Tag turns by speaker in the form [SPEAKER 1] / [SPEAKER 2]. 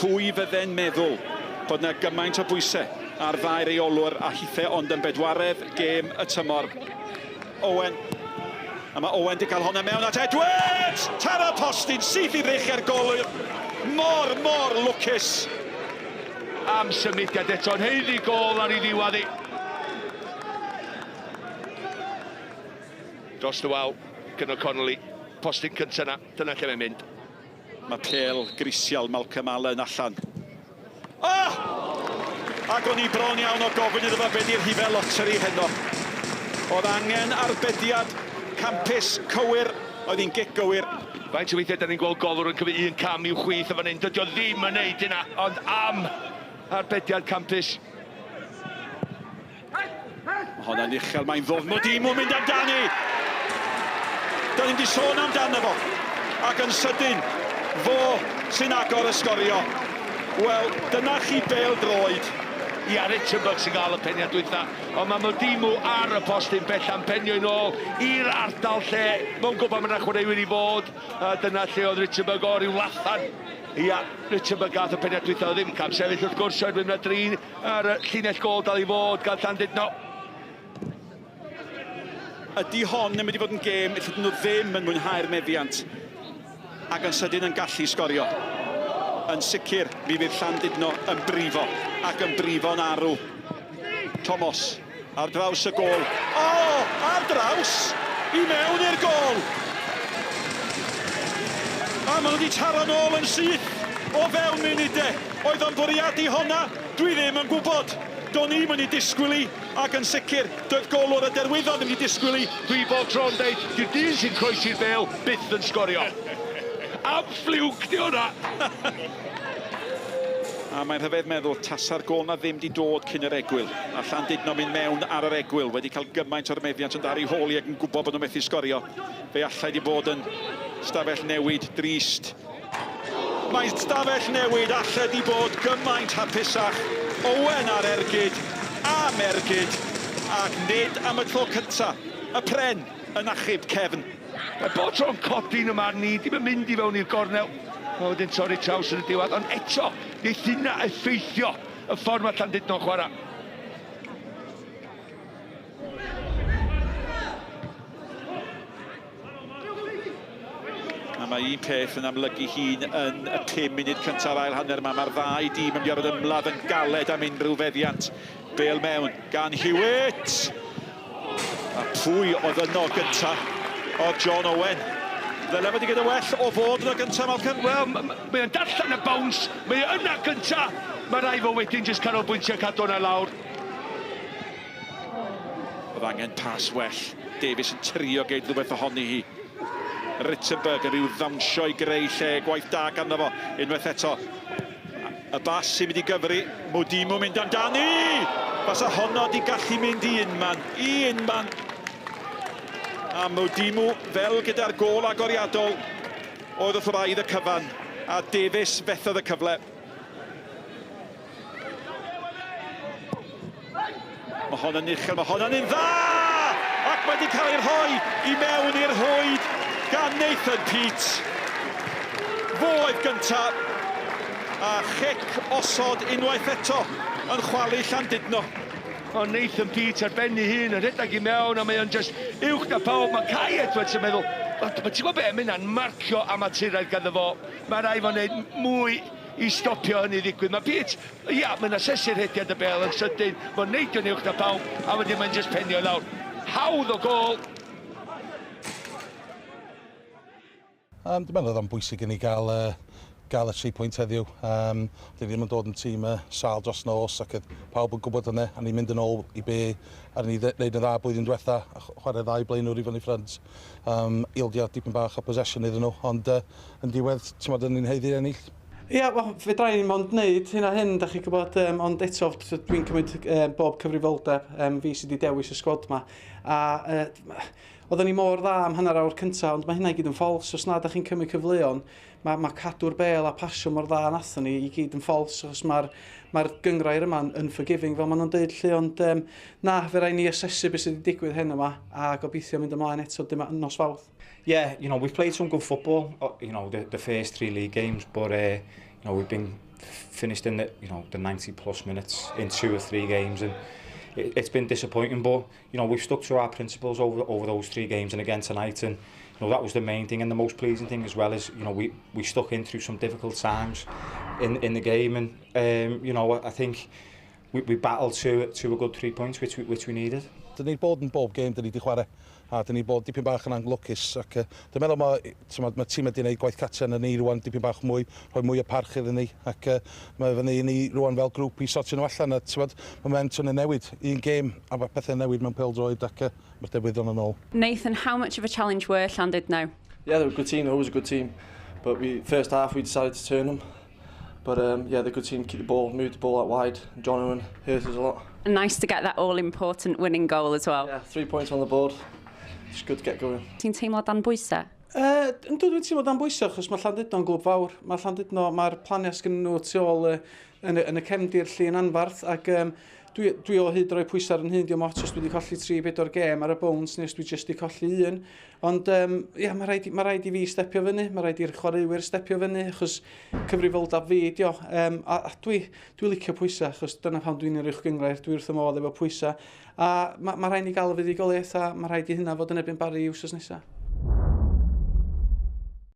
[SPEAKER 1] Pwy fydde'n meddwl bod 'na gymaint o bwysau ar ddau reolwr a hithe ond yn bedwaredd gêm y tymor. Owen. A mae Owen 'di cael honna mewn at Edwards! Taro postyn syth i ddrych golwr. Mor, mor lwcus.
[SPEAKER 2] Am symudiad eto, yn haeddu gôl ar ei ddiwedd hi. Dros y wal, gyda Connolly. Postyn cyntaf 'na, dyna lle mae'n mynd.
[SPEAKER 1] Mae pêl grisial Malcolm Allen allan. Ah! Ac o'n i bron iawn o gofyn iddo fo be 'di'r rhifau loteri heno. Oedd angen arbediad campus cywir, oedd hi'n gic gywir.
[SPEAKER 2] Faint o weithiau 'dan ni'n gweld golwr yn cymryd un cam i'w chwith yn fan hyn? Dydy o ddim yn neud hynna, ond am arbediad campus.
[SPEAKER 1] Mae honna'n uchel, mae'n ddofn. Mudimu mynd amdani! Da ni'n di sôn amdano fo. Ac yn sydyn, fo sy'n agor y sgorio. Wel, dyna chi bêl droed.
[SPEAKER 2] Ia, Richenberg sy'n gael y peniad dwytha, ond mae Mudimu ar y postyn bella'n penio yn ôl i'r ardal lle mewn gwybod mae yna chwaraewyr i fod. A dyna lle oedd Richenberg o ryw lathan. Ia, Richenberg gath y peniad dwytha, oedd ddim cam sefyll wrth gwrs, oherwydd mae drin ar y llinell gôl dal i fod gan Llandudno.
[SPEAKER 1] Ydy hon yn mynd i fod yn gêm lle dyn nhw ddim yn mwynhau'r meddiant ac yn sydyn yn gallu sgorio? Yn sicr, mi fydd Llandudno yn brifo ac yn brifo'n arw. Thomas ar draws y gôl. O! Ar draws! I mewn i'r gôl! A maen nhw wedi taro nôl yn syth o fewn munudau. Oedd o'n bwriadu honna? Dwi ddim yn gwybod. Do'n i'm yn ei disgwyl hi, ac yn sicr, doedd golwr y Derwyddon ddim wedi disgwyl hi.
[SPEAKER 2] Dwi bob tro'n deud, dy'r dyn sy'n croesi'r bêl byth yn sgorio. Am ffliwc 'di hwnna!
[SPEAKER 1] A mae'n rhyfedd meddwl, tasa'r gôl 'na ddim 'di dod cyn yr egwyl. A Llandudno mynd mewn ar yr egwyl, wedi cael gymaint o'r meddiant ond ar ei hôl hi ac yn gwybod bod nhw'n methu sgorio. Fe allai 'di bod yn stafell newid drist. Mae stafell newid alle 'di bod gymaint hapusach. Owen ar ergyd, am ergyd, ac nid am y tro cynta. Y pren yn achub cefn.
[SPEAKER 2] Mae bob tro'n codi yn y marn i, dim yn mynd i fewn i'r gornel. A wedyn torri traws yn y diwedd, ond eto, neith hynna effeithio y ffordd mae Llandudno'n chwarae.
[SPEAKER 1] A mae un peth yn amlygu hun yn y 5 munud cyntaf ail hanner yma. Mae'r ddau dîm yn mynd i orfod ymladd yn galed am unrhyw feddiant. Bêl mewn gan Hewitt. A pwy oedd yno gynta? Oedd John Owen. Ddyle fod i gyda well o fod yno gynta, Malcolm?
[SPEAKER 2] Wel, mae o'n darllen y bounce, mae o yna gynta. Mae rai fo wedyn jyst canolbwyntio cadw hwnna lawr.
[SPEAKER 1] Oedd angen pas well. Davies yn trio geud rhywbeth ohoni hi. Rittenberg yn rhyw ddawnsio i greu lle, gwaith da ganddo fo unwaith eto. Y bas sy'n mynd i gyfri, Mudimu mynd amdani! Fasa honno di gallu mynd i unman, i unman. A Mudimu, fel gyda'r gôl agoriadol, oedd wrth wraidd y cyfan, a Davies fethodd y cyfle. Mae hon yn uchel, mae hon yn un dda! Ac mae wedi cael ei rhoi i mewn i'r rhwyd gan Nathan Peate. Fo oedd gyntaf, a chic osod unwaith eto yn chwalu Llandudno.
[SPEAKER 2] Ond Nathan Peate ar ben ei hun yn rhedeg i mewn a mae o'n just uwch na pawb. Mae Kai Edwards yn meddwl, wel, ti'n gwybod be, mae hynna'n marcio amaturaidd ganddo fo. Mae rhaid fo wneud mwy i stopio hynny ddigwydd. Mae Peate, ia, mae'n asesu'r rhediad y bêl yn sydyn, mae'n neidio'n uwch na pawb, a wedyn mae'n just penio i lawr. Hawdd o gôl.
[SPEAKER 3] Dwi'n meddwl oedd o'n bwysig i ni gael y 3 pwynt heddiw. Dyn ni ddim yn dod yn tîm sâl dros nos ac oedd pawb yn gwybod hynny, a ni'n mynd yn ôl i be ar ni wneud yn dda blwyddyn diwetha, a chwarae ddau blaenwr i fyny ffrynt. Ildio dipyn bach o possession iddyn nhw, ond yn diwedd, ti'n modd, ni'n haeddu ennill.
[SPEAKER 4] Ia, wel, fedra i mond wneud hyn a hyn, da chi'n gwybod, ond eto dwi'n cymryd bob cyfrifoldeb, fi sydd wedi dewis y sgwad ma. A oedden ni mor dda am hanner awr cyntaf, ond mae hynna i gyd yn ffals. Os na da chi'n cymryd cyfleon, mae cadw'r bêl a pasio mor dda nathon ni i gyd yn ffals, achos mae'r gynghrair yma'n unforgiving, fel maen nhw'n dweud lle, ond na, fe rai ni asesu beth sydd wedi digwydd heno yma, a gobeithio mynd ymlaen eto dim nos Fawrth.
[SPEAKER 5] Yeah, we've played some good football, the first 3 league games, but we've been finished in the, the 90 plus minutes in 2 or 3 games, and it's been disappointing, but we've stuck to our principles over those 3 games and again tonight, and that was the main thing, and the most pleasing thing as well is we stuck in through some difficult times in the game, and I think we battled to a good 3 points, which we needed.
[SPEAKER 3] Dyn ni bod yn bob game dyn ni wedi chwarae, a dyn ni bod dipyn bach yn anlwcus, ac dwi'n meddwl mae tîm wedi gwneud gwaith cartra yn ni rwan dipyn bach mwy, rhoi mwy o parch iddyn ni, ac mae fyny i ni rwan fel grŵp i sortio nhw allan, a t'mod, momentum yn newid, un gêm a mae pethau'n newid mewn pêl-droed, ac mae'r derwyddon yn ôl.
[SPEAKER 6] Nathan, how much of a challenge were Llandudno?
[SPEAKER 7] Yeah, they're a good team, they're always a good team, but we first half we decided to turn them. But yeah, they're a good team, keep the ball, move the ball out wide. John Owen hurt us a lot.
[SPEAKER 6] Nice to get that all-important winning goal as well.
[SPEAKER 7] Yeah, 3 points on the board. It's good to get going.
[SPEAKER 6] Ti'n teimlo dan bwysau?
[SPEAKER 4] Yndw, dwi'n teimlo dan bwysau, achos mae Llandudno'n glwb fawr. Mae Llandudno, mae'r planiau sgyn nhw tu ôl yn y cefndir llun anfarth, ac dwi o hyd roi pwysau ar yn hun, diolch ots os dwi wedi colli 3-4 gêm ar y bounce, neu os dwi jyst wedi colli un. Ond ia, mae rhaid i fi stepio fyny, mae rhaid i'r chwaraewyr stepio fyny, achos cyfrifoldeb fi, dio. A dwi licio pwysau, achos dyna pam dwi'n yr uwch gynghrair, dwi wrth y modd efo pwysau. A mae ma rhaid ni gael y fuddugoliaeth, a mae rhaid i hynna fod yn erbyn Barry wsos nesaf.